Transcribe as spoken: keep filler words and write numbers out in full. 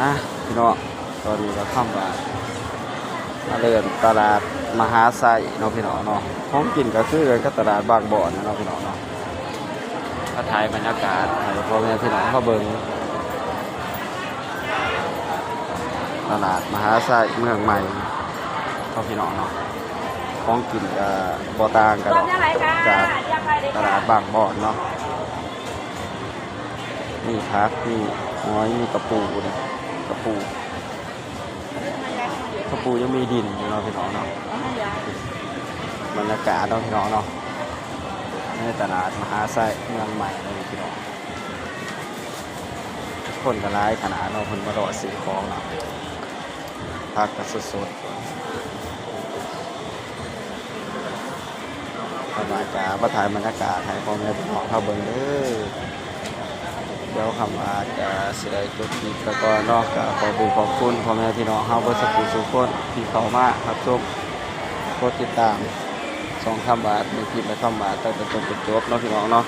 อ่ะพี่น้อง ตอนนี้ก็คำว่ามาเดินตลาดมหาไซเนาะพี่น้องเนาะ ของกินก็คือกันกับตลาดบางบ่อนนะเนาะพี่น้องเนาะ มาถ่ายบรรยากาศให้พ่อแม่พี่น้องเขาเบิ่ง ตลาดมหาไซเมืองใหม่เนาะพี่น้องเนาะ ของกินก็บ่ต่างกันดอกจากตลาดบางบ่อนเนาะ มีผัก มีหอย มีกระปูเนี่ย กระปู กระปูยังมีดินอยู่เนาะพี่น้องเนาะ บรรยากาศเนาะพี่น้องเนาะ ในตลาดมหาไซเมืองใหม่เลยพี่น้อง คนก็หลายขนาดเนาะ เพิ่นมารอซื้อของเนาะ ผักก็สดๆ คำว่าจะมาถ่ายบรรยากาศให้พ่อแม่พี่น้องเขาเบิ่งเด้อ เดี๋ยวคำว่าจะสิได้จบคลิปแล้วก็เนาะ ก็ขอบคุณขอบคุณพ่อแม่พี่น้องเขาเบิดสุขสุขคนที่เข้ามารับชม กดติดตามช่องคำว่าในคลิปและคำว่าตั้งแต่ต้นจนจบเนาะพี่น้องเนาะ